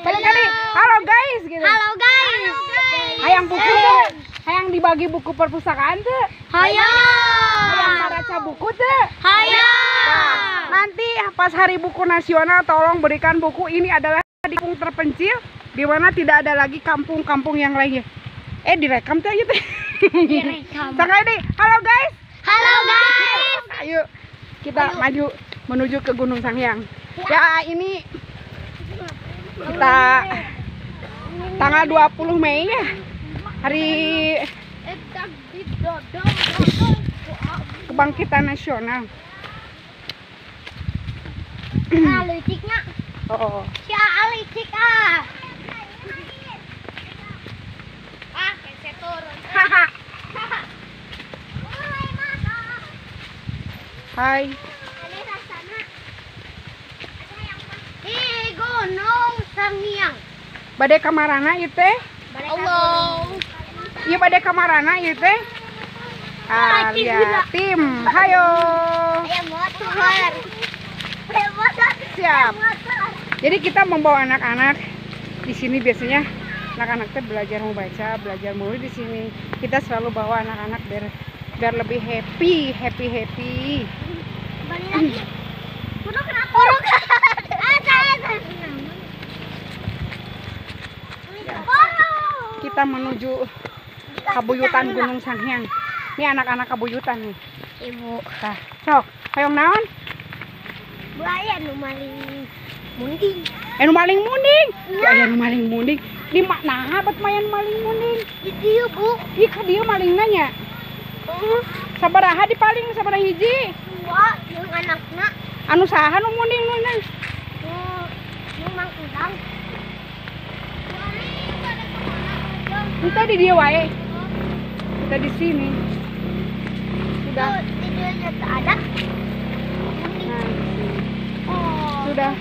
Balik kali. Halo guys gitu. Halo guys. Hayang buku teh. Hayang dibagi buku perpustakaan teh. Hayang. Hayang maraca buku teh. Hayang. Nah, nanti pas Hari Buku Nasional tolong berikan buku. Ini adalah di kampung terpencil di mana tidak ada lagi kampung-kampung yang lainnya. Direkam teh gitu. Direkam. Sekali deh. Halo guys. Halo guys. Ayo kita maju menuju ke Gunung Sanghyang. Ya, ini kita tanggal 20 Mei ya. Hari Kebangkitan Nasional. Oh. Si licik ah. Ah, turun. Hai. Di Gunung Sanghyang. Bade kamarana ieu teh? Allah. Ieu bade kamarana ieu teh? Ah, lihat tim. Hayo. Siap. Jadi kita membawa anak-anak di sini, biasanya anak-anak teh belajar membaca, belajar mulu di sini. Kita selalu bawa anak-anak biar lebih happy, happy, happy. Kembali lagi. Kita menuju kabuyutan Gunung Sanghyang. Ini anak-anak kabuyutan nih. Ibu. Tah, sok, hoyong naon? Buaya nu maling munding. Nu maling munding. Aya nu maling munding. Di naha bet mayan maling munding? Di dieu, Bu. Ih, ka dieu malingna nya. Sabaraha dipaling, sabaraha hiji? Dua, jeung anakna. Anu saha nu munding nu na? Nu Mang Udang. Kita di dieu wae. Kita di sini. Sudah. Di dieu nya ada. Nah, sudah.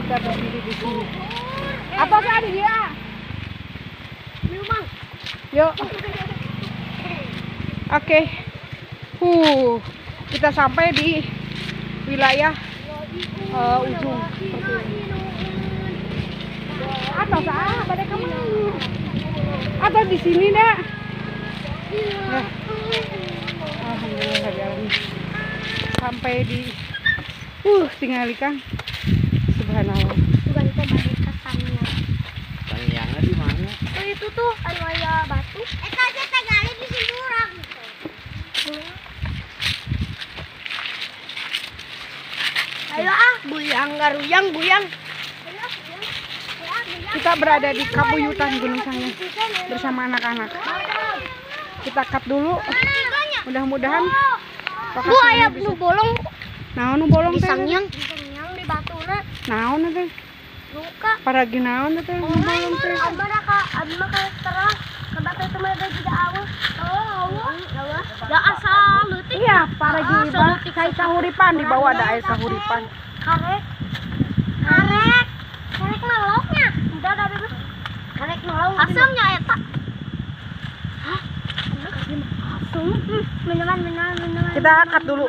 Kita berdiri di sini. Apa sih ada dia? Mang. Yuk. Oke. Kita sampai di wilayah ujung. Atau pada kemana? Atau di sini dah. Nah. Alhamdulillah sampai di tinggal ikan. Subhanallah. Bukan teh bade ka Sanghyang. Sanghyangna di mana? Tuh itu tuh anu aya batu. Eta aja teh gali di sini urang. Ayo ah, guyang garuyang guyang. Kita berada di kabuyutan Gunung Sanghyang bersama anak-anak. Kita cut dulu. Mudah-mudahan Bu aya nu bolong. Naon nu bolong teh? Di Sanghyang, di batuna. Naon teh? Luka. Paragi naon teh nu bolong teh? Abah ka abdi mah ka terang, ka batu itu mah juga aweuh. Oh, aweuh. Da asal leutik. Iya, paragi ibah cai kahuripan di bawah ada air kahuripan. Karek. Karek. Karek nolongnya. Udah ada dulu. Karek nolong. Asamnya eta. Hah? Asam. Minuman. Kita cut dulu.